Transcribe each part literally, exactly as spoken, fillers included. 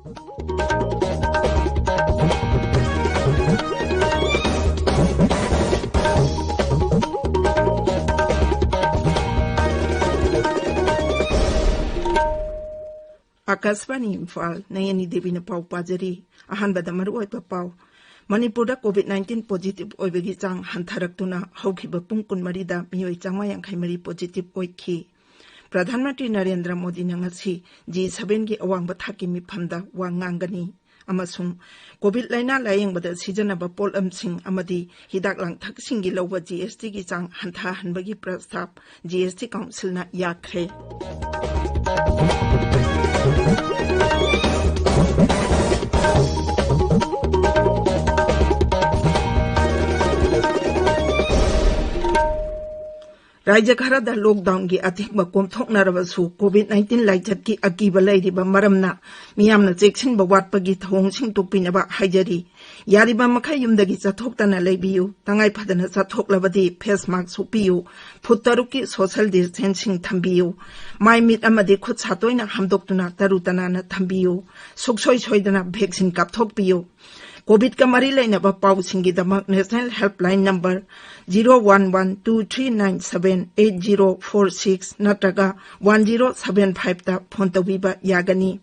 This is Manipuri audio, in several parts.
ꯑꯥꯀꯥꯁꯕꯥꯅꯤ ꯏꯝꯐꯥꯜ, ꯅꯌꯅꯤ ꯗꯦꯕꯤꯅ ꯄꯥꯎ ꯄꯥꯖꯔꯤ꯫ ꯑꯍꯥꯟꯕꯗ ꯃꯔꯨꯑꯣꯏꯕ ꯄꯥꯎ꯫ ꯃꯅꯤꯄꯨꯔꯗ COVID nineteen positive ꯑꯣꯏꯕꯒꯤ ꯆꯥꯡ ꯍꯟꯊꯔꯛꯇꯨꯅ ꯍꯧꯈꯤꯕ ꯄꯨꯡ ꯀꯨꯟꯃꯔꯤꯗ ꯃꯤꯑꯣꯏ ꯆꯥꯝꯃꯉꯥ ꯌꯥꯡꯈꯩ ꯃꯔꯤ positive ꯑꯣꯏꯈꯤ꯫ ꯄ꯭ꯔꯙꯥꯟ ꯃꯟꯇ꯭ꯔꯤ ꯅꯔꯦꯟꯗ꯭ꯔ ꯃꯣꯗꯤꯅ ꯉꯁꯤ G seven ꯒꯤ ꯑꯋꯥꯡꯕ ꯊꯥꯛꯀꯤ ꯃꯤꯐꯝꯗ ꯋꯥ ꯉꯥꯡꯒꯅꯤ꯫ ꯑꯃꯁꯨꯡ COVID ꯂꯥꯏꯅꯥ ꯂꯥꯌꯦꯡꯕꯗ ꯁꯤꯖꯤꯟꯅꯕ ꯄꯣꯠꯂꯝꯁꯤꯡ ꯑꯃꯗꯤ ꯍꯤꯗꯥꯛ ꯂꯥꯡꯊꯛꯁꯤꯡꯒꯤ ꯂꯧꯕ GST ꯒꯤ ꯆꯥꯡ ꯍꯟꯊꯍꯟꯕꯒꯤ ꯄ꯭ꯔꯁꯇꯥꯞ GST Council ꯅ ꯌꯥꯈ꯭ꯔꯦ꯫ ꯔꯥꯏꯖ꯭ꯌ ꯈꯔꯗ lockdown ꯒꯤ ꯑꯊꯤꯡꯕ ꯀꯣꯝꯊꯣꯛꯅꯔꯕꯁꯨ COVID nineteen ꯂꯥꯏꯆꯠꯀꯤ ꯑꯀꯤꯕ ꯂꯩꯔꯤꯕ ꯃꯔꯝꯅ ꯃꯤꯌꯥꯝꯅ ꯆꯦꯛꯁꯤꯟꯕ ꯋꯥꯠꯄꯒꯤ ꯊꯧꯑꯣꯡꯁꯤꯡ ꯇꯣꯛꯄꯤꯅꯕ ꯍꯥꯏꯖꯔꯤ꯫ ꯌꯥꯔꯤꯕ ꯃꯈꯩ ꯌꯨꯝꯗꯒꯤ ꯆꯠꯊꯣꯛꯇꯅ ꯂꯩꯕꯤꯌꯨ꯫ ꯇꯉꯥꯏ ꯐꯗꯅ ꯆꯠꯊꯣꯛꯂꯕꯗꯤ face mask ꯎꯞꯄꯤꯌꯨ꯫ ꯐꯨꯠ ꯇꯔꯨꯛꯀꯤ social distancing ꯊꯝꯕꯤꯌꯨ꯫ ꯃꯥꯏ ꯃꯤꯠ ꯑꯃꯗꯤ ꯈꯨꯠ ꯁꯥ ꯇꯣꯏꯅ ꯍꯥꯝꯗꯣꯛꯇꯨꯅ ꯇꯔꯨ ꯇꯅꯥꯟꯅ ꯊꯝꯕꯤꯌꯨ꯫ ꯁꯨꯛꯁꯣꯏ ꯁꯣꯏꯗꯅ vaccine ꯀꯥꯞꯊꯣꯛꯄꯤꯌꯨ꯫ COVID ꯀ ꯃꯔꯤ ꯂꯩꯅꯕ ꯄꯥꯎꯁꯤꯡꯒꯤꯗꯃꯛ National Helpline number zero one one two three nine seven eight zero four six ꯅꯠꯇ꯭ꯔꯒ one zero seven five ꯇ phone ꯇꯧꯕꯤꯕ ꯌꯥꯒꯅꯤ꯫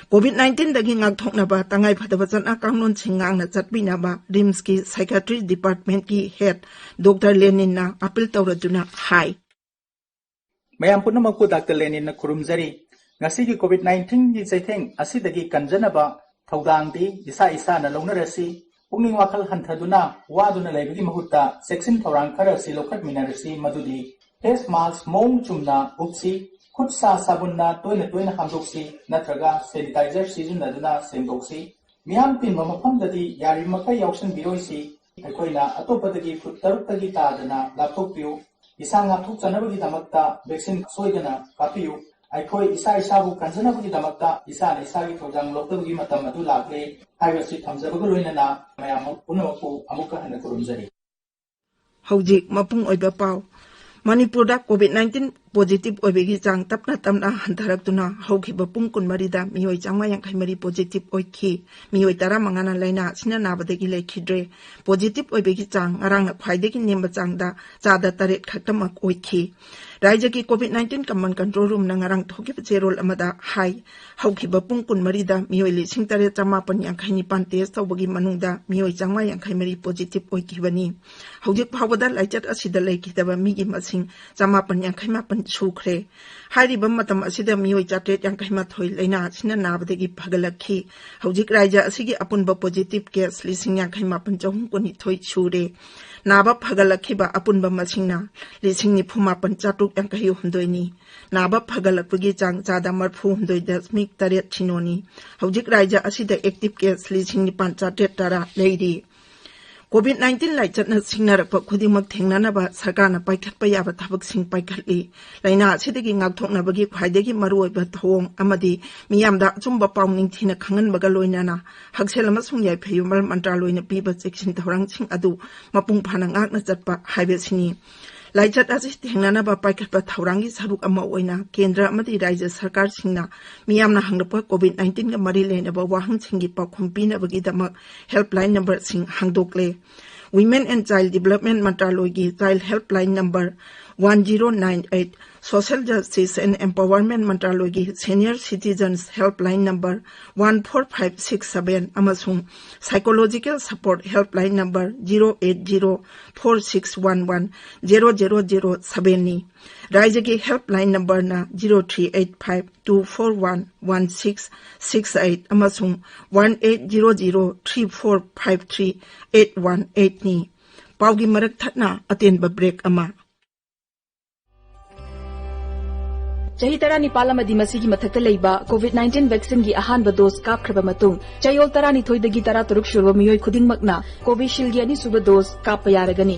COVID nineteen ꯗꯒꯤ ꯉꯥꯛꯊꯣꯛꯅꯕ ꯇꯉꯥꯏꯐꯗꯕ ꯆꯠꯅ ꯀꯥꯡꯂꯣꯟꯁꯤꯡ ꯉꯥꯛꯅ ꯆꯠꯄꯤꯅꯕ RIMS ꯀꯤ psychiatry department ꯀꯤ head Doctor ꯂꯦꯅꯤꯟꯅ appeal ꯇꯧꯔꯗꯨꯅ ꯍꯥꯏ꯫ ꯃꯌꯥꯝ ꯄꯨꯝꯅꯃꯛꯄꯨ ꯗꯥꯛꯇꯔ ꯂꯦꯅꯤꯟꯅ ꯈꯨꯔꯨꯝꯖꯔꯤ꯫ ꯉꯁꯤꯒꯤ COVID nineteen ꯒꯤ ꯆꯩꯊꯦꯡ ꯑꯁꯤꯗꯒꯤ ꯀꯟꯖꯅꯕ ꯊꯧꯗꯥꯡꯗꯤ ꯏꯁꯥ ꯏꯁꯥꯅ ꯂꯧꯅꯔꯁꯤ꯫ ꯄꯨꯛꯅꯤꯡ ꯋꯥꯈꯜ ꯍꯟꯊꯗꯨꯅ ꯋꯥꯗꯨꯅ ꯂꯩꯕꯒꯤ ꯃꯍꯨꯠꯇ ꯆꯦꯛꯁꯤꯟ ꯊꯧꯔꯥꯡ ꯈꯔ ꯑꯁꯤ ꯂꯧꯈꯠꯃꯤꯟꯅꯔꯁꯤ, ꯃꯗꯨꯗꯤ face mask ꯃꯑꯣꯡ ꯆꯨꯝꯅ ꯎꯞꯁꯤ, ꯈꯨꯠ ꯁꯥ ꯁꯥꯕꯨꯟꯅ ꯇꯣꯏꯅ ꯇꯣꯏꯅ ꯍꯥꯝꯗꯣꯛꯁꯤ ꯅꯠꯇ꯭ꯔꯒ sanitizer ꯁꯤꯖꯤꯟꯅꯗꯨꯅ ꯁꯦꯡꯗꯣꯛꯁꯤ꯫ ꯃꯤꯌꯥꯝ ꯇꯤꯟꯕ ꯃꯐꯝꯗꯗꯤ ꯌꯥꯔꯤꯕꯃꯈꯩ ꯌꯥꯎꯁꯤꯟꯕꯤꯔꯣꯏꯁꯤ꯫ ꯑꯩꯈꯣꯏꯅ ꯑꯇꯣꯞꯄꯗꯒꯤ ꯐꯨꯠ ꯇꯔꯨꯛꯇꯒꯤ ꯇꯥꯗꯅ ꯂꯥꯞꯊꯣꯛꯄꯤꯌꯨ꯫ ꯏꯁꯥ ꯉꯥꯛꯊꯣꯛꯆꯅꯕꯒꯤꯗꯃꯛꯇ vaccine ꯁꯣꯏꯗꯅ ꯀꯥꯞꯄꯤꯌꯨ꯫ ꯑꯩꯈꯣꯏ ꯏꯁꯥ ꯏꯁꯥꯕꯨ ꯀꯟꯖꯅꯕꯒꯤꯗꯃꯛꯇ ꯏꯁꯥꯅ ꯏꯁꯥꯒꯤ ꯊꯧꯗꯥꯡ ꯂꯧꯗꯕꯒꯤ ꯃꯇꯝ ꯑꯗꯨ ꯂꯥꯛꯂꯦ ꯍꯥꯏꯕꯁꯤ ꯊꯝꯖꯕꯒ ꯂꯣꯏꯅꯅ ꯃꯌꯥꯝ ꯄꯨꯝꯅꯃꯛꯄꯨ ꯑꯃꯨꯛꯀ ꯍꯟꯅ ꯈꯨꯔꯨꯝꯖꯔꯤ꯫ ꯍꯧꯖꯤꯛ ꯃꯄꯨꯡ ꯑꯣꯏꯕ ꯄꯥꯎ꯫ ꯃꯅꯤꯄꯨꯔꯗ COVID nineteen ꯄꯣꯖꯤꯇꯤꯚ ꯑꯣꯏꯕꯒꯤ ꯆꯥꯡ ꯇꯞꯅ ꯇꯞꯅ ꯍꯟꯊꯔꯛꯇꯨꯅ ꯍꯧꯈꯤꯕ ꯄꯨꯡ ꯀꯨꯟꯃꯔꯤꯗ ꯃꯤꯑꯣꯏ ꯆꯥꯝꯃꯉꯥ ꯌꯥꯡꯈꯩ ꯃꯔꯤ ꯄꯣꯖꯤꯇꯤꯚ ꯑꯣꯏꯈꯤ꯫ ꯃꯤꯑꯣꯏ ꯇꯔꯥꯃꯉꯥꯅ ꯂꯥꯏꯅꯥ ꯑꯁꯤꯅ ꯅꯥꯕꯗꯒꯤ ꯂꯩꯈꯤꯗ꯭ꯔꯦ꯫ ꯄꯣꯖꯤꯇꯤꯚ ꯑꯣꯏꯕꯒꯤ ꯆꯥꯡ ꯉꯔꯥꯡꯅ ꯈ꯭ꯋꯥꯏꯗꯒꯤ ꯅꯦꯝꯕ ꯆꯥꯡꯗ ꯆꯥꯗ ꯇꯔꯦꯠ ꯈꯛꯇꯃꯛ ꯑꯣꯏꯈꯤ꯫ ꯔꯥꯏꯖ꯭ꯌꯒꯤ ꯀꯣꯚꯤꯗ ꯅꯥꯏꯟꯇꯤꯟ ꯀꯃꯟ ꯀꯟꯇ꯭ꯔꯣꯜ ꯔꯨꯝꯅ ꯉꯔꯥꯡ ꯊꯣꯛꯈꯤꯕ ꯆꯦꯔꯣꯜ ꯑꯃꯗ ꯍꯥꯏ, ꯍꯧꯈꯤꯕ ꯄꯨꯡ ꯀꯨꯟꯃꯔꯤꯗ ꯃꯤꯑꯣꯏ ꯂꯤꯁꯤꯡ ꯇꯔꯦꯠ ꯆꯥꯃꯥꯄꯟ ꯌꯥꯡꯈꯩ ꯅꯤꯄꯥꯟ ꯇꯦꯁ ꯇꯧꯕꯒꯤ ꯃꯅꯨꯡꯗ ꯃꯤꯑꯣꯏ ꯆꯥꯝꯃꯉꯥ ꯌꯥꯡꯈꯩ ꯃꯔꯤ ꯄꯣꯖꯤꯇꯤꯚ ꯑꯣꯏꯈꯤꯕꯅꯤ꯫ ꯍꯧꯖꯤꯛ ꯐꯥꯎꯕꯗ ꯂꯥꯏꯆꯠ ꯑꯁꯤꯗ ꯂꯩꯈꯤꯗꯕ ꯃꯤꯒꯤ ꯃꯁꯤꯡ ꯆꯥꯃꯥꯄꯟ ꯌꯥꯡꯈꯩ ꯃꯥꯄꯟ ꯁꯨꯈ꯭ꯔꯦ꯫ ꯍꯥꯏꯔꯤꯕ ꯃꯇꯝ ꯑꯁꯤꯗ ꯃꯤꯑꯣꯏ ꯆꯥꯇ꯭ꯔꯦꯠ ꯌꯥꯡꯈꯩ ꯃꯥꯊꯣꯏ ꯂꯥꯏꯅꯥ ꯑꯁꯤꯅ ꯅꯥꯕꯗꯒꯤ ꯐꯒꯠꯂꯛꯈꯤ꯫ ꯍꯧꯖꯤꯛ ꯔꯥꯏꯖ꯭ꯌ ꯑꯁꯤꯒꯤ ꯑꯄꯨꯟꯕ ꯄꯣꯖꯤꯇꯤꯚ ꯀꯦꯁ ꯂꯤꯁꯤꯡ ꯌꯥꯡꯈꯩ ꯃꯥꯄꯟ ꯆꯍꯨꯝ ꯀꯨꯟꯅꯤꯊꯣꯏ ꯁꯨꯔꯦ꯫ ꯅꯥꯕ ꯐꯒꯠꯂꯛꯈꯤꯕ ꯑꯄꯨꯟꯕ ꯃꯁꯤꯡꯅ ꯂꯤꯁꯤꯡ ꯅꯤꯐꯨ ꯃꯥꯄꯟ ꯆꯥꯇ꯭ꯔꯨꯛ ꯌꯥꯡꯈꯩ ꯍꯨꯝꯗꯣꯏꯅꯤ꯫ ꯅꯥꯕ ꯐꯒꯠꯂꯛꯄꯒꯤ ꯆꯥꯡ ꯆꯥꯗ ꯃꯔꯐꯨ ꯍꯨꯝꯗꯣꯏ ꯗꯁꯃꯤꯛ ꯇꯔꯦꯠ ꯁꯤꯅꯣꯅꯤ꯫ ꯍꯧꯖꯤꯛ ꯔꯥꯏꯖ꯭ꯌ ꯑꯁꯤꯗ ꯑꯦꯛꯇꯤꯚ ꯀꯦꯁ ꯂꯤꯁꯤꯡ ꯅꯤꯄꯥꯟ ꯆꯥꯇ꯭ꯔꯦꯠ ꯇꯔꯥ ꯂꯩꯔꯤ꯫ ꯀꯣꯚꯤꯗ ꯅꯥꯏꯟꯇꯤꯟ ꯂꯥꯏꯆꯠꯅ ꯁꯤꯡꯅꯔꯛꯄ ꯈꯨꯗꯤꯡꯃꯛ ꯊꯦꯡꯅꯅꯕ ꯁꯔꯀꯥꯔꯅ ꯄꯥꯏꯈꯠꯄ ꯌꯥꯕ ꯊꯕꯛꯁꯤꯡ ꯄꯥꯏꯈꯠꯂꯤ꯫ ꯂꯥꯏꯅꯥ ꯑꯁꯤꯗꯒꯤ ꯉꯥꯛꯊꯣꯛꯅꯕꯒꯤ ꯈ꯭ꯋꯥꯏꯗꯒꯤ ꯃꯔꯨꯑꯣꯏꯕ ꯊꯧꯑꯣꯡ ꯑꯃꯗꯤ ꯃꯤꯌꯥꯝꯗ ꯑꯆꯨꯝꯕ ꯄꯥꯎ ꯅꯤꯡꯊꯤꯅ ꯈꯪꯍꯟꯕꯒ ꯂꯣꯏꯅꯅ ꯍꯛꯁꯦꯜ ꯑꯃꯁꯨꯡ ꯌꯥꯏꯐ ꯌꯨꯝꯕꯥꯜ ꯃꯟꯇ꯭ꯔꯥꯂꯣꯏꯅ ꯄꯤꯕ ꯆꯦꯛꯁꯤꯟ ꯊꯧꯔꯥꯡꯁꯤꯡ ꯑꯗꯨ ꯃꯄꯨꯡ ꯐꯥꯅ ꯉꯥꯛꯅ ꯆꯠꯄ ꯍꯥꯏꯕꯁꯤꯅꯤ꯫ ꯂꯥꯏꯆꯠ ꯑꯁꯤ ꯊꯦꯡꯅꯅꯕ ꯄꯥꯏꯈꯠꯄ ꯊꯧꯔꯥꯡꯒꯤ ꯁꯔꯨꯛ ꯑꯃ ꯑꯣꯏꯅ ꯀꯦꯟꯗ꯭ꯔ ꯑꯃꯗꯤ ꯔꯥꯏꯖ꯭ꯌ ꯁꯔꯀꯥꯔꯁꯤꯡꯅ ꯃꯤꯌꯥꯝꯅ ꯍꯪꯂꯛꯄ ꯀꯣꯚꯤꯗ ꯅꯥꯏꯟꯇꯤꯟꯒ ꯃꯔꯤ ꯂꯩꯅꯕ ꯋꯥꯍꯪꯁꯤꯡꯒꯤ ꯄꯥꯎꯈꯨꯝ ꯄꯤꯅꯕꯒꯤꯗꯃꯛ ꯍꯦꯜꯞꯂꯥꯏꯟ ꯅꯝꯕꯔꯁꯤꯡ ꯍꯥꯡꯗꯣꯛꯂꯦ꯫ Women and Child Development ꯃꯟꯇ꯭ꯔꯥꯂꯣꯏꯒꯤ child helpline number one zero nine eight, Social Justice and Empowerment ꯃꯟꯇ꯭ꯔꯥꯂꯣꯏꯒꯤ senior citizens helpline number one four five six seven ꯑꯃꯁꯨꯡ psychological support helpline number zero eight zero four six one one zero zero zero ꯁꯚꯦꯟꯅꯤ꯫ ꯔꯥꯏꯖ꯭ꯌꯒꯤ ꯍꯦꯜꯞꯂꯥꯏꯟ ꯅꯝꯕꯔꯅ zero three eight five two four one one six six eight ꯑꯃꯁꯨꯡ one eight zero zero three four five three eight one ꯑꯩꯠꯅꯤ꯫ ꯄꯥꯎꯒꯤ ꯃꯔꯛ ꯊꯠꯅ ꯑꯇꯦꯟꯕ ꯕ꯭ꯔꯦꯛ ꯑꯃ꯫ ꯆꯍꯤ ꯇꯔꯥꯅꯤꯄꯥꯜ ꯑꯃꯗꯤ ꯃꯁꯤꯒꯤ ꯃꯊꯛꯇ ꯂꯩꯕ ꯀꯣꯚꯤꯗ ꯅꯥꯏꯟꯇꯤꯟ ꯚꯦꯛꯁꯤꯟꯒꯤ ꯑꯍꯥꯟꯕ ꯗꯣꯁ ꯀꯥꯞꯈ꯭ꯔꯕ ꯃꯇꯨꯡ, ꯆꯌꯣꯜ ꯇꯔꯥꯅꯤꯊꯣꯏꯗꯒꯤ ꯇꯔꯥꯇꯔꯨꯛ ꯁꯨꯔꯕ ꯃꯤꯑꯣꯏ ꯈꯨꯗꯤꯡꯃꯛꯅ ꯀꯣꯚꯤꯁꯤꯜꯒꯤ ꯑꯅꯤꯁꯨꯕ ꯗꯣꯁ ꯀꯥꯞꯄ ꯌꯥꯔꯒꯅꯤ꯫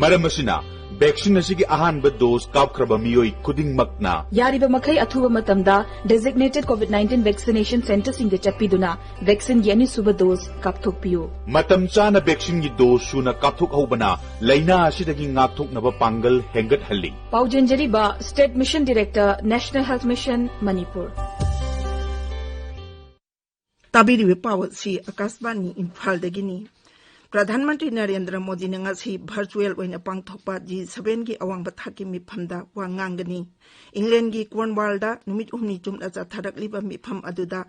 ꯃꯔꯝ ꯑꯁꯤꯅ, ꯚꯦꯛꯁꯤꯟ ꯑꯁꯤꯒꯤ ꯑꯍꯥꯟꯕ ꯗꯣꯁ ꯀꯥꯞꯈ꯭ꯔꯕ ꯃꯤꯑꯣꯏ ꯈꯨꯗꯤꯡꯃꯛꯅ ꯌꯥꯔꯤꯕ ꯃꯈꯩ ꯑꯊꯨꯕ ꯃꯇꯝꯗ designated COVID nineteen vaccination centreꯁꯤꯡꯗ ꯆꯠꯄꯤꯗꯨꯅ ꯚꯦꯛꯁꯤꯟꯒꯤ ꯑꯅꯤꯁꯨꯕ ꯗꯣꯁ ꯀꯥꯞꯊꯣꯛꯄꯤꯌꯨ꯫ ꯃꯇꯝ ꯆꯥꯅ ꯚꯦꯛꯁꯤꯟꯒꯤ ꯗꯣꯁ ꯁꯨꯅ ꯀꯥꯞꯊꯣꯛꯍꯧꯕꯅ ꯂꯥꯏꯅꯥ ꯑꯁꯤꯗꯒꯤ ꯉꯥꯛꯊꯣꯛꯅꯕ ꯄꯥꯡꯒꯜ ꯍꯦꯟꯒꯠꯍꯜꯂꯤ꯫ ꯄꯥꯎꯖꯦꯟꯖꯔꯤꯕ State Mission Director, National Health Mission, Manipur. ꯇꯥꯕꯤꯔꯤꯕ ꯄꯥꯎ ꯑꯁꯤ ꯑꯀꯥꯁꯕꯥꯅꯤ ꯏꯝꯐꯥꯜꯗꯒꯤꯅꯤ꯫ ꯄ꯭ꯔꯙꯥꯟ ꯃꯟꯇ꯭ꯔꯤ ꯅꯔꯦꯟꯗ꯭ꯔ ꯃꯣꯗꯤꯅ ꯉꯁꯤ ꯚꯔꯆꯨꯑꯦꯜ ꯑꯣꯏꯅ ꯄꯥꯡꯊꯣꯛꯄ ꯖꯤ ꯁꯚꯦꯟꯒꯤ ꯑꯋꯥꯡꯕ ꯊꯥꯛꯀꯤ ꯃꯤꯐꯝꯗ ꯋꯥ ꯉꯥꯡꯒꯅꯤ꯫ ꯏꯪꯂꯦꯟꯒꯤ ꯀꯣꯔꯟꯋꯥꯜꯗ ꯅꯨꯃꯤꯠ ꯍꯨꯝꯅꯤ ꯆꯨꯝꯅ ꯆꯠꯊꯔꯛꯂꯤꯕ ꯃꯤꯐꯝ ꯑꯗꯨꯗ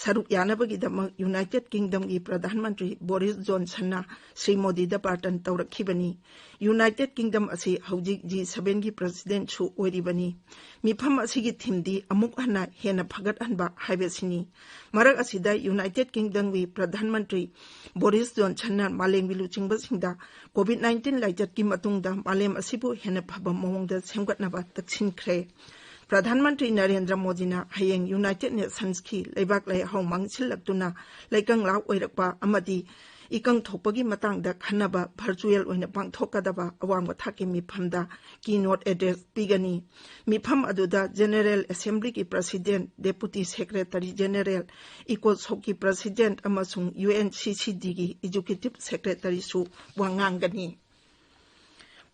ꯁꯔꯨꯛ ꯌꯥꯅꯕꯒꯤꯗꯃꯛ United ꯀꯤꯡꯗꯝꯒꯤ Pradhan Mantri ꯕꯣꯔꯤꯁ ꯖꯣꯟꯁꯟꯅ Shri ꯃꯣꯗꯤꯗ ꯕꯥꯔꯇꯟ ꯇꯧꯔꯛꯈꯤꯕꯅꯤ꯫ United kingdom ꯑꯁꯤ ꯍꯧꯖꯤꯛ ꯖꯤ ꯁꯚꯦꯟꯒꯤ ꯄ꯭ꯔꯁꯤꯗꯦꯟꯠꯁꯨ ꯑꯣꯏꯔꯤꯕꯅꯤ꯫ ꯃꯤꯐꯝ ꯑꯁꯤꯒꯤ ꯊꯤꯝꯗꯤ ꯑꯃꯨꯛ ꯍꯟꯅ ꯍꯦꯟꯅ ꯐꯒꯠꯍꯟꯕ ꯍꯥꯏꯕꯁꯤꯅꯤ꯫ ꯃꯔꯛ ꯑꯁꯤꯗ ꯌꯨꯅꯥꯏꯇꯦꯗ ꯀꯤꯡꯗꯝꯒꯤ ꯄ꯭ꯔꯙꯥꯟ ꯃꯟꯇ꯭ꯔꯤ ꯕꯣꯔꯤꯁ ꯖꯣꯟꯁꯟꯅ ꯃꯥꯂꯦꯝꯒꯤ ꯂꯨꯆꯤꯡꯕꯁꯤꯡꯗ COVID nineteen ꯂꯥꯏꯆꯠꯀꯤ ꯃꯇꯨꯡꯗ ꯃꯥꯂꯦꯝ ꯑꯁꯤꯕꯨ ꯍꯦꯟꯅ ꯐꯕ ꯃꯑꯣꯡꯗ ꯁꯦꯝꯒꯠꯅꯕ ꯇꯛꯁꯤꯟꯈ꯭ꯔꯦ꯫ ꯄ꯭ꯔꯙꯥꯟ ꯃꯟꯇ꯭ꯔꯤ ꯅꯔꯦꯟꯗ꯭ꯔ ꯃꯣꯗꯤꯅ ꯍꯌꯦꯡ ꯌꯨꯅꯥꯏꯇꯦꯗ ꯅꯦꯁꯟꯁꯀꯤ ꯂꯩꯕꯥꯛ ꯂꯩꯍꯥꯎ ꯃꯥꯡꯁꯤꯜꯂꯛꯇꯨꯅ ꯂꯩꯀꯪꯂꯥ ꯑꯣꯏꯔꯛꯄ ꯑꯃꯗꯤ ꯏꯀꯪ ꯊꯣꯛꯄꯒꯤ ꯃꯇꯥꯡꯗ ꯈꯟꯅꯕ ꯚꯔꯆꯨꯑꯦꯜ ꯑꯣꯏꯅ ꯄꯥꯡꯊꯣꯛꯀꯗꯕ ꯑꯋꯥꯡꯕ ꯊꯥꯛꯀꯤ ꯃꯤꯐꯝꯗ keynote address ꯄꯤꯒꯅꯤ꯫ ꯃꯤꯐꯝ ꯑꯗꯨꯗ ꯖꯦꯅꯦꯔꯦꯜ ꯑꯦꯁꯦꯝꯕ꯭ꯂꯤꯒꯤ ꯄ꯭ꯔꯁꯤꯗꯦꯟꯠ, ꯗꯦꯄꯨꯇꯤ ꯁꯦꯀ꯭ꯔꯦꯇꯔꯤ ꯖꯦꯅꯦꯔꯦꯜ, ꯏꯀꯣꯁꯣꯛꯀꯤ ꯄ꯭ꯔꯁꯤꯗꯦꯟꯠ ꯑꯃꯁꯨꯡ U N C C ꯗꯤꯒꯤ executive ꯁꯦꯀ꯭ꯔꯦꯇꯔꯤꯁꯨ ꯋꯥ ꯉꯥꯡꯒꯅꯤ꯫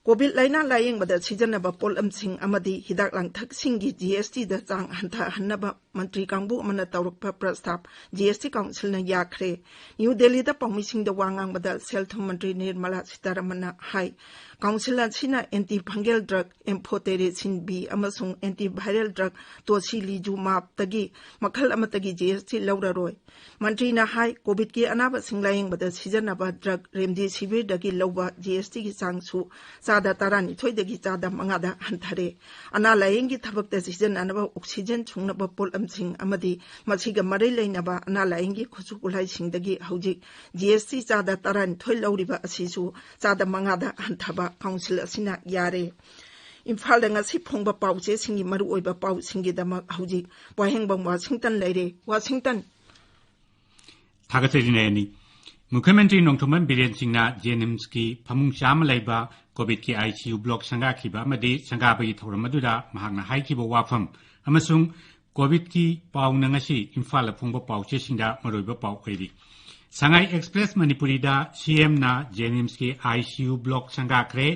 ꯀꯣꯚꯤꯗ ꯂꯥꯏꯅꯥ ꯂꯥꯌꯦꯡꯕꯗ ꯁꯤꯖꯤꯟꯅꯕ ꯄꯣꯠꯂꯝꯁꯤꯡ ꯑꯃꯗꯤ ꯍꯤꯗꯥꯛ ꯂꯥꯡꯊꯛꯁꯤꯡꯒꯤ ꯖꯤ ꯑꯦꯁ ꯇꯤꯗ ꯆꯥꯡ ꯍꯟꯊꯍꯟꯅꯕ ꯃꯟꯇ꯭ꯔꯤ ꯀꯥꯡꯕꯨ ꯑꯃꯅ ꯇꯧꯔꯛꯄ ꯄ꯭ꯔꯁꯇꯥꯕ ꯖꯤ ꯑꯦꯁ ꯇꯤ ꯀꯥꯎꯟꯁꯤꯜꯅ ꯌꯥꯈ꯭ꯔꯦ꯫ ꯅ꯭ꯌꯨ ꯗꯦꯜꯂꯤꯗ ꯄꯥꯎꯃꯤꯁꯤꯡꯗ ꯋꯥ ꯉꯥꯡꯕꯗ ꯁꯦꯜ ꯊꯨꯝ ꯃꯟꯇ꯭ꯔꯤ ꯅꯤꯔꯃꯂꯥ ꯁꯤꯇꯥꯔꯥꯃꯟꯅ ꯍꯥꯏ, ꯀꯥꯎꯟꯁꯤꯜ ꯑꯁꯤꯅ antifungal drug amphotericin B ꯑꯃꯁꯨꯡ antiviral drug tocilizumabꯇꯒꯤ ꯃꯈꯜ ꯑꯃꯠꯇꯒꯤ ꯖꯤ ꯑꯦꯁ ꯇꯤ ꯂꯧꯔꯔꯣꯏ꯫ ꯃꯟꯇ꯭ꯔꯤꯅ ꯍꯥꯏ, ꯀꯣꯚꯤꯗꯀꯤ ꯑꯅꯥꯕꯁꯤꯡ ꯂꯥꯌꯦꯡꯕꯗ ꯁꯤꯖꯤꯟꯅꯕ ꯗ꯭ꯔꯒ ꯔꯦꯝꯗꯤꯁꯤꯚꯤꯔꯗꯒꯤ ꯂꯧꯕ ꯖꯤ ꯑꯦꯁ ꯇꯤꯒꯤ ꯆꯥꯡꯁꯨ ꯆꯥꯗ ꯇꯔꯥꯅꯤꯊꯣꯏꯗꯒꯤ ꯆꯥꯗ ꯃꯉꯥꯗ ꯍꯟꯊꯔꯦ꯫ ꯑꯅꯥ ꯂꯥꯌꯦꯡꯒꯤ ꯊꯕꯛꯇ ꯁꯤꯖꯤꯟꯅꯅꯕ ꯑꯣꯛꯁꯤꯖꯦꯟ ꯁꯨꯡꯅꯕ ꯄꯣꯠꯂꯝꯁꯤꯡ ꯑꯃꯗꯤ ꯃꯁꯤꯒ ꯃꯔꯤ ꯂꯩꯅꯕ ꯑꯅꯥ ꯂꯥꯌꯦꯡꯒꯤ ꯈꯨꯠꯁꯨ ꯈꯨꯠꯂꯥꯏꯁꯤꯡꯗꯒꯤ ꯍꯧꯖꯤꯛ ꯖꯤ ꯑꯦꯁ ꯇꯤ ꯆꯥꯗ ꯇꯔꯥꯅꯤꯊꯣꯏ ꯂꯧꯔꯤꯕ ꯑꯁꯤꯁꯨ ꯆꯥꯗ ꯃꯉꯥꯗ ꯍꯟꯊꯕ ꯀꯥꯎꯟꯁꯤꯜ ꯑꯁꯤꯅ ꯌꯥꯔꯦ꯫ ꯏꯝꯐꯥꯜꯗ ꯉꯁꯤ ꯐꯣꯡꯕ ꯄꯥꯎꯆꯦꯁꯤꯡꯒꯤ ꯃꯔꯨꯑꯣꯏꯕ ꯄꯥꯎꯁꯤꯡꯒꯤꯗꯃꯛ ꯍꯧꯖꯤꯛ ꯋꯥꯍꯦꯡꯕꯝ ꯋꯥꯁꯤꯡꯇꯟ ꯂꯩꯔꯦ꯫ ꯋꯥꯁꯤꯡꯇꯟ꯫ ꯊꯥꯒꯠꯆꯔꯤ ꯅꯌꯅꯤ꯫ ꯃꯨꯈ꯭ꯌ ꯃꯟꯇ꯭ꯔꯤ ꯅꯣꯡꯊꯣꯝꯕꯝ ꯕꯤꯔꯦꯟ ꯁꯤꯡꯅ ꯖꯦꯅꯤꯝꯁꯀꯤ ꯐꯃꯨꯡ ꯆꯥꯝꯃ ꯂꯩꯕ ꯀꯣꯚꯤꯗꯀꯤ ICU block ꯁꯪꯒꯥꯈꯤꯕ ꯑꯃꯗꯤ ꯁꯪꯒꯥꯕꯒꯤ ꯊꯧꯔꯝ ꯑꯗꯨꯗ ꯃꯍꯥꯛꯅ ꯍꯥꯏꯈꯤꯕ ꯋꯥꯐꯝ ꯑꯃꯁꯨꯡ ꯀꯣꯚꯤꯗꯀꯤ ꯄꯥꯎꯅ ꯉꯁꯤ ꯏꯝꯐꯥꯜꯗ ꯐꯣꯡꯕ ꯄꯥꯎꯆꯦꯁꯤꯡꯗ ꯃꯔꯨꯑꯣꯏꯕ ꯄꯥꯎ ꯑꯣꯏꯔꯤ꯫ ꯁꯉꯥꯏ ꯑꯦꯛꯁꯄ꯭ꯔꯦꯁ ꯃꯅꯤꯄꯨꯔꯤꯗ CMꯅ ꯖꯦꯅꯤꯝꯁꯀꯤ ICU block ꯁꯪꯒꯥꯈ꯭ꯔꯦ,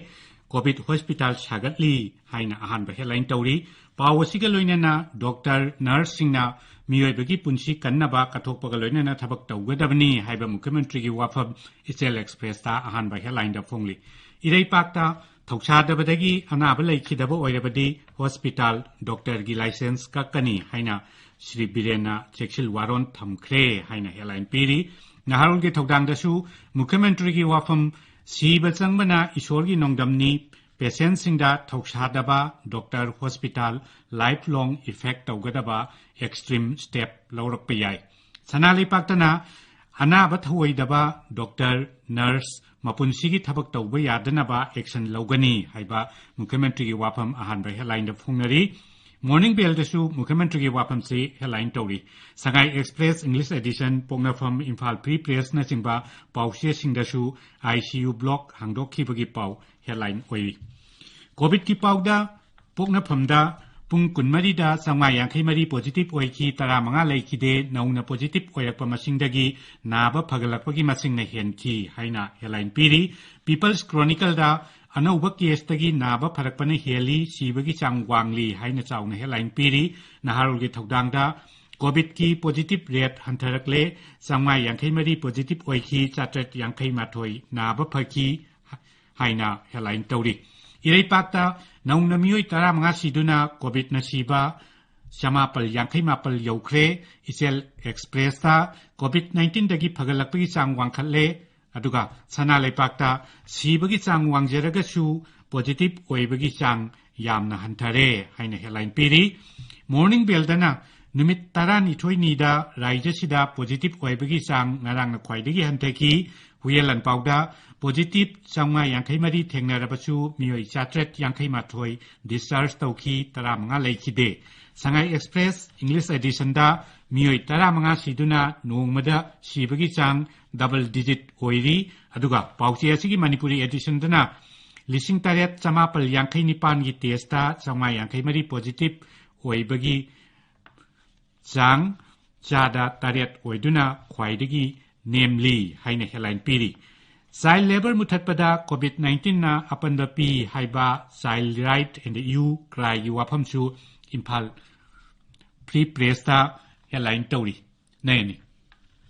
ꯀꯣꯚꯤꯗ ꯍꯣꯁꯄꯤꯇꯥꯜ ꯁꯥꯒꯠꯂꯤ ꯍꯥꯏꯅ ꯑꯍꯥꯟꯕ headline ꯇꯧꯔꯤ꯫ ꯄꯥꯎ ꯑꯁꯤꯒ ꯂꯣꯏꯅꯅ ꯗꯣꯛꯇꯔ, ꯅꯔꯁꯁꯤꯡꯅ ꯃꯤꯑꯣꯏꯕꯒꯤ ꯄꯨꯟꯁꯤ ꯀꯟꯅꯕ ꯀꯠꯊꯣꯛꯄꯒ ꯂꯣꯏꯅꯅ ꯊꯕꯛ ꯇꯧꯒꯗꯕꯅꯤ ꯍꯥꯏꯕ ꯃꯨꯈ꯭ꯌ ꯃꯟꯇ꯭ꯔꯤꯒꯤ ꯋꯥꯐꯝ ꯏꯆꯦꯜ ꯑꯦꯛꯁꯄ꯭ꯔꯦꯁꯇ ꯑꯍꯥꯟꯕ headlineꯗ ꯐꯣꯡꯂꯤ꯫ ꯏꯔꯩꯄꯥꯛꯇ ꯊꯧꯁꯥꯗꯕꯗꯒꯤ ꯑꯅꯥꯕ ꯂꯩꯈꯤꯗꯕ ꯑꯣꯏꯔꯕꯗꯤ ꯍꯣꯁꯄꯤꯇꯥꯜ ꯗꯣꯛꯇꯔꯒꯤ ꯂꯥꯏꯁꯦꯟꯁ ꯀꯛꯀꯅꯤ ꯍꯥꯏꯅ ꯁ꯭ꯔꯤ ꯕꯤꯔꯦꯟꯅ ꯆꯦꯛꯁꯤꯜ ꯋꯥꯔꯣꯟ ꯊꯝꯈ꯭ꯔꯦ ꯍꯥꯏꯅ headline ꯄꯤꯔꯤ꯫ ꯅꯍꯥꯔꯣꯜꯒꯤ ꯊꯧꯗꯥꯡꯗꯁꯨ ꯃꯨꯈ꯭ꯌ ꯃꯟꯇ꯭ꯔꯤꯒꯤ ꯋꯥꯐꯝ, ꯁꯤꯕ ꯆꯪꯕꯅ ꯏꯁꯣꯔꯒꯤ ꯅꯣꯡꯗꯝꯅꯤ, patientꯁꯤꯡꯗ ꯊꯧꯁꯥꯗꯕ ꯗꯣꯛꯇꯔ, ꯍꯣꯁꯄꯤꯇꯥꯜ lifelong effect ꯇꯧꯒꯗꯕ extreme step ꯂꯧꯔꯛꯄ ꯌꯥꯏ꯫ ꯁꯅꯥ ꯂꯩꯄꯥꯛꯇꯅ ꯑꯅꯥꯕ ꯊꯧꯑꯣꯏꯗꯕ ꯗꯣꯛꯇꯔ, ꯅꯔꯁ ꯃꯄꯨꯟꯁꯤꯒꯤ ꯊꯕꯛ ꯇꯧꯕ ꯌꯥꯗꯅꯕ action ꯂꯧꯒꯅꯤ ꯍꯥꯏꯕ ꯃꯨꯈ꯭ꯌ ꯃꯟꯇ꯭ꯔꯤꯒꯤ ꯋꯥꯐꯝ ꯑꯍꯥꯟꯕ headlineꯗ ꯐꯣꯡꯅꯔꯤ꯫ ꯃꯣꯔꯅꯤꯡ ꯕꯦꯜꯗꯁꯨ ꯃꯨꯈ꯭ꯌ ꯃꯟꯇ꯭ꯔꯤꯒꯤ ꯋꯥꯐꯝꯁꯤ headline ꯇꯧꯔꯤ꯫ ꯁꯉꯥꯏ ꯑꯦꯛꯁꯄ꯭ꯔꯦꯁ, English edition, ꯄꯣꯛꯅꯐꯝ, ꯏꯝꯐꯥꯜ ꯐ꯭ꯔꯤ ꯄ꯭ꯔꯦꯁꯅꯆꯤꯡꯕ ꯄꯥꯎꯆꯦꯁꯤꯡꯗꯁꯨ ICU block ꯍꯥꯡꯗꯣꯛꯈꯤꯕꯒꯤ ꯄꯥꯎ headline ꯑꯣꯏꯔꯤ꯫ ꯀꯣꯚꯤꯗꯀꯤ ꯄꯥꯎꯗ, ꯄꯣꯛꯅꯐꯝꯗ ꯄꯨꯡ ꯀꯨꯟꯃꯔꯤꯗ ꯆꯥꯝꯃꯉꯥ ꯌꯥꯡꯈꯩ ꯃꯔꯤ positive ꯑꯣꯏꯈꯤ, ꯇꯔꯥꯃꯉꯥ ꯂꯩꯈꯤꯗꯦ, ꯅꯧꯅ positive ꯑꯣꯏꯔꯛꯄ ꯃꯁꯤꯡꯗꯒꯤ ꯅꯥꯕ ꯐꯒꯠꯂꯛꯄꯒꯤ ꯃꯁꯤꯡꯅ ꯍꯦꯟꯈꯤ ꯍꯥꯏꯅ headline ꯄꯤꯔꯤ꯫ People's Chronicleꯗ ꯑꯅꯧꯕ caseꯇꯒꯤ ꯅꯥꯕ ꯐꯔꯛꯄꯅ ꯍꯦꯜꯂꯤ, ꯁꯤꯕꯒꯤ ꯆꯥꯡ ꯋꯥꯡꯂꯤ ꯍꯥꯏꯅ ꯆꯥꯎꯅ headline ꯄꯤꯔꯤ꯫ ꯅꯍꯥꯔꯣꯜꯒꯤ ꯊꯧꯗꯥꯡꯗ ꯀꯣꯚꯤꯗꯀꯤ positive rate ꯍꯟꯊꯔꯛꯂꯦ, ꯆꯥꯝꯃꯉꯥ ꯌꯥꯡꯈꯩ ꯃꯔꯤ positive ꯑꯣꯏꯈꯤ, ꯆꯥꯇ꯭ꯔꯦꯠ ꯌꯥꯡꯈꯩ ꯃꯥꯊꯣꯏ ꯅꯥꯕ ꯐꯈꯤ ꯍꯥꯏꯅ headline ꯇꯧꯔꯤ꯫ ꯏꯔꯩꯄꯥꯛꯇ ꯅꯧꯅ ꯃꯤꯑꯣꯏ ꯇꯔꯥꯃꯉꯥ ꯁꯤꯗꯨꯅ ꯀꯣꯚꯤꯗꯅ ꯁꯤꯕ ꯆꯃꯥꯄꯜ ꯌꯥꯡꯈꯩ ꯃꯥꯄꯜ ꯌꯧꯈ꯭ꯔꯦ꯫ ꯏꯆꯦꯜ ꯑꯦꯛꯁꯄ꯭ꯔꯦꯁꯇ ꯀꯣꯚꯤꯗ ꯅꯥꯏꯟꯇꯤꯟꯗꯒꯤ ꯐꯒꯠꯂꯛꯄꯒꯤ ꯆꯥꯡ ꯋꯥꯡꯈꯠꯂꯦ, ꯑꯗꯨꯒ ꯁꯅꯥ ꯂꯩꯄꯥꯛꯇ ꯁꯤꯕꯒꯤ ꯆꯥꯡ ꯋꯥꯡꯖꯔꯒꯁꯨ positive ꯑꯣꯏꯕꯒꯤ ꯆꯥꯡ ꯌꯥꯝꯅ ꯍꯟꯊꯔꯦ ꯍꯥꯏꯅ headline ꯄꯤꯔꯤ꯫ ꯃꯣꯔꯅꯤꯡ ꯕꯦꯜꯗꯅ ꯅꯨꯃꯤꯠ ꯇꯔꯥꯅꯤꯊꯣꯏꯅꯤꯗ ꯔꯥꯏꯖ꯭ꯌꯁꯤꯗ positive ꯑꯣꯏꯕꯒꯤ ꯆꯥꯡ ꯉꯔꯥꯡꯅ ꯈ꯭ꯋꯥꯏꯗꯒꯤ ꯍꯟꯊꯈꯤ꯫ ꯍꯨꯏꯌꯦꯟ ꯂꯥꯟꯄꯥꯎꯗ positive ꯆꯥꯝꯃꯉꯥ ꯌꯥꯡꯈꯩ ꯃꯔꯤ ꯊꯦꯡꯅꯔꯕꯁꯨ ꯃꯤꯑꯣꯏ ꯆꯥꯇ꯭ꯔꯦꯠ ꯌꯥꯡꯈꯩ ꯃꯥꯊꯣꯏ discharge ꯇꯧꯈꯤ, ꯇꯔꯥꯃꯉꯥ ꯂꯩꯈꯤꯗꯦ꯫ ꯁꯉꯥꯏ ꯑꯦꯛꯁꯄ꯭ꯔꯦꯁ, English editionꯗ ꯃꯤꯑꯣꯏ ꯇꯔꯥꯃꯉꯥ ꯁꯤꯗꯨꯅ ꯅꯣꯡꯃꯗ ꯁꯤꯕꯒꯤ ꯆꯥꯡ double digit ꯑꯣꯏꯔꯤ꯫ ꯑꯗꯨꯒ ꯄꯥꯎꯆꯦ ꯑꯁꯤꯒꯤ ꯃꯅꯤꯄꯨꯔꯤ editionꯗꯅ ꯂꯤꯁꯤꯡ ꯇꯔꯦꯠ ꯆꯃꯥꯄꯜ ꯌꯥꯡꯈꯩ ꯅꯤꯄꯥꯟꯒꯤ testꯇ ꯆꯥꯝꯃꯉꯥ ꯌꯥꯡꯈꯩ ꯃꯔꯤ positive ꯑꯣꯏꯕꯒꯤ ꯆꯥꯡ ꯆꯥꯗ ꯇꯔꯦꯠ ꯑꯣꯏꯗꯨꯅ ꯈ꯭ꯋꯥꯏꯗꯒꯤ ꯅꯦꯝꯂꯤ ꯍꯥꯏꯅ headline ꯄꯤꯔꯤ꯫ Child labour ꯃꯨꯊꯠꯄꯗ COVID nineteenꯅ ꯑꯄꯟꯕ ꯄꯤ ꯍꯥꯏꯕ Child Right and Youth Cryꯒꯤ ꯋꯥꯐꯝꯁꯨ Imphal Free Pressꯇ headline ꯇꯧꯔꯤ꯫ ꯅꯌꯅꯤ꯫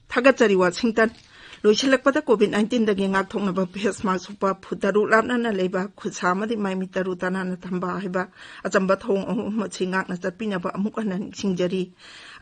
ꯊꯥꯒꯠꯆꯔꯤ, ꯋꯥꯁꯤꯡꯇꯟ꯫ ꯂꯣꯏꯁꯤꯜꯂꯛꯄꯗ COVID nineteenꯗꯒꯤ ꯉꯥꯛꯊꯣꯛꯅꯕ face mask ꯎꯞꯄ, ꯐꯨꯠ ꯇꯔꯨꯛ ꯂꯥꯞꯅꯅ ꯂꯩꯕ, ꯈꯨꯠꯁꯥ ꯑꯃꯗꯤ ꯃꯥꯏ ꯃꯤꯠ ꯇꯔꯨ ꯇꯅꯥꯟꯅ ꯊꯝꯕ ꯍꯥꯏꯕ ꯑꯆꯝꯕ ꯊꯧꯑꯣꯡ ꯑꯍꯨꯝ ꯑꯁꯤ ꯉꯥꯛꯅ ꯆꯠꯄꯤꯅꯕ ꯑꯃꯨꯛ ꯍꯟꯅ ꯅꯤꯡꯁꯤꯡꯖꯔꯤ꯫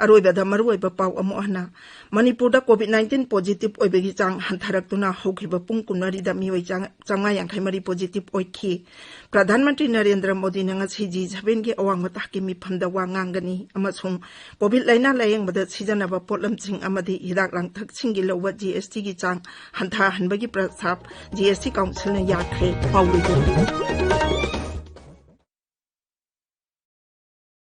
ꯑꯔꯣꯏꯕꯗ ꯃꯔꯨꯑꯣꯏꯕ ꯄꯥꯎ ꯑꯃꯨꯛ ꯍꯟꯅ꯫ ꯃꯅꯤꯄꯨꯔꯗ COVID nineteen positive ꯑꯣꯏꯕꯒꯤ ꯆꯥꯡ ꯍꯟꯊꯔꯛꯇꯨꯅ ꯍꯧꯈꯤꯕ ꯄꯨꯡ ꯀꯨꯟꯃꯔꯤꯗ ꯃꯤꯑꯣꯏ ꯆꯥ-, ꯆꯥꯝꯃꯉꯥ ꯌꯥꯡꯈꯩ ꯃꯔꯤ positive ꯑꯣꯏꯈꯤ꯫ ꯄ꯭ꯔꯙꯥꯟ ꯃꯟꯇ꯭ꯔꯤ ꯅꯔꯦꯟꯗ꯭ꯔ ꯃꯣꯗꯤꯅ ꯉꯁꯤ G sevenꯒꯤ ꯑꯋꯥꯡꯕ ꯊꯥꯛꯀꯤ ꯃꯤꯐꯝꯗ ꯋꯥ ꯉꯥꯡꯒꯅꯤ ꯑꯃꯁꯨꯡ COVID ꯂꯥꯏꯅꯥ ꯂꯥꯌꯦꯡꯕꯗ ꯁꯤꯖꯤꯟꯅꯕ ꯄꯣꯠꯂꯝꯁꯤꯡ ꯑꯃꯗꯤ ꯍꯤꯗꯥꯛ ꯂꯥꯡꯊꯛꯁꯤꯡꯒꯤ ꯂꯧꯕ GSTꯒꯤ ꯆꯥꯡ ꯍꯟꯊꯍꯟꯕꯒꯤ ꯄ꯭ꯔꯁꯇꯥꯞ GST councilꯅ ꯌꯥꯈ꯭ꯔꯦ꯫ ꯄꯥꯎ ꯂꯣꯏꯖꯔꯦ꯫